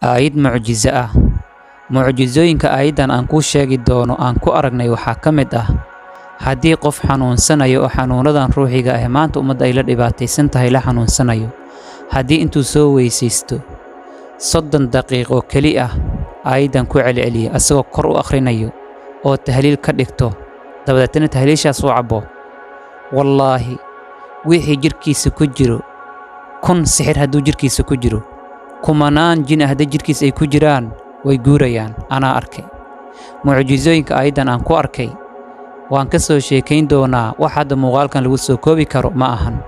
Aayad mucjiso ah. Mucjisooyinka aayaddan aan kuu sheegi doono aan ku aragnay waxaa ka mid ah haddii qof xanuunsanayo oo xanuunadan ruuxiga ah maanta ummadda ay la dhibaataysan tahay la xanuunsanayo, haddii intuu soo weysaysto 30 daqiiqo keli ah aayaddan ku celceliya asagoo kor u akhrinayo oo tahliil ka dhigto, dabadeetna tahliishaas u cabbo, wallaahi wixii jirkiisa ku jiro, 1000 sixir hadduu jirkiisa ku jiro, kumanaan jin ah haddii jirkiisa ay ku jiraan, way guurayaan. Anaa arkay mucjisooyinka aayaddan aan ku arkay. Waan ka soo sheekayn doonaa, wax hadda muuqaalkan lagu soo koobi karo ma ahan.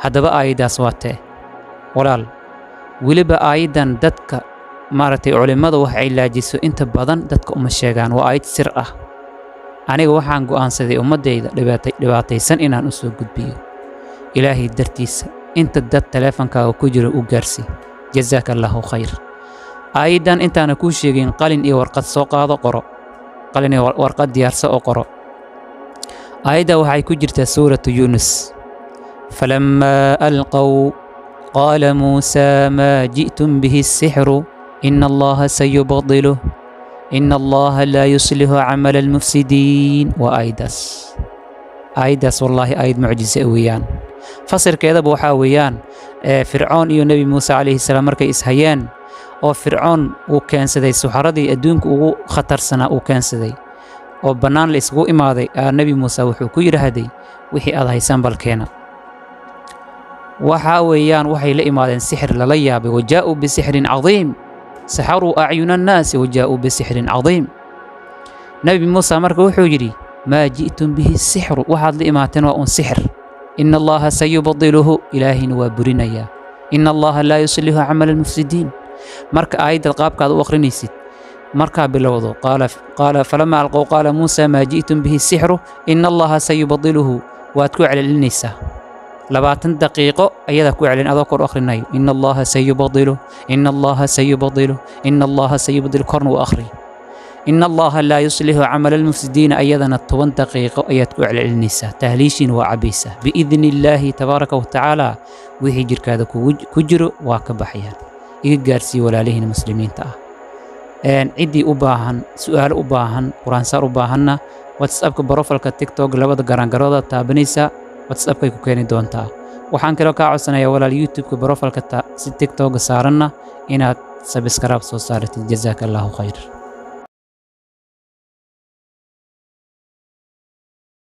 Haddaba aayaddaas waa tee, walaal? Weliba aayaddan dadka maaragtay culimmada wax cilaajiso inta badan dadka uma sheegaan, waa aayad sir ah. Aniga waxaan go'aansaday ummaddayda dhibaataysan inaan u soo gudbiyo. Ilaahay dartiisa inta dad taleefankaaga ku jiro u gaarsi. Jazaaka Allaahu khayr. Aayaddan intaana kuu sheegin, qalin iyo warqad soo qaado, qoro. Qalin iyo warqad diyaarso oo qoro. Aayadda waxay ku jirtaa Suuratu Yuunus. "فلما ألقوا قال موسى ما جئتم به السحر إن الله سيبطله إن الله لا يصلح عمل المفسدين." Waa aayaddaas. Aayaddaas wallaahi aayad mucjise weeyaan. Fasirkeedaba waxaa weeyaan Fircoon iyo Nebi Muuse calayhi salaam markay ishayeen oo Fircoon uu keensaday suxaradii adduunka ugu khatarsanaa uu keensaday oo bannaan la isugu imaaday, Nebi Muuse wuxuu ku yidhaahday: "Wixii aad haysaan balkeena." Waxaa weeyaan waxay la imaadeen sixir lala yaabay. وجاءوا بسحر عظيم، سحروا أعين الناس وجاءوا بسحر عظيم. Nebi Muuse marka wuxuu yidhi: "ما جئتم به السحر", waxaad la imaateen waa un sixir. "إن الله سيبطله", Ilaahayna waa burinayaa. "إن الله لا يصلح عمل المفسدين." Marka aayadda qaabkaad u akhrinaysid markaa bilowdo قال "فلما ألقوا قال موسى ما جئتم به السحر إن الله سيبطله", waad ku celcelinaysaa 20 daqiiqo ayadaa ku celin adoo kor u akhrinayo: "إن الله سيبطله، إن الله سيبطله، إن الله سيبطله." Korna u akhri. "إن الله لا يصلح عمل المفسدين" ayadana 10 daqiiqo ayaad ku celcelinaysaa. Tahliishiina waa cabaysaa. بإذن الله تبارك وتعالى wixii jirkaada ku jiro waa ka baxayaan. Iga gaarsiiye walaalihiina muslimiinta ah. Ciddii u baahan, su'aalo u baahan, quraansaar u baahanna, WhatsAppka profile-ka TikTok labada garaangarooda taabanaysa, WhatsAppkay ku keeni doontaa. Waxaan kaloo kaa codsanayaa, walaal, YouTube-ka profile-ka si TikTok saaranna inaad subscribe soo saaratid. Jazaaka Allahu khayr.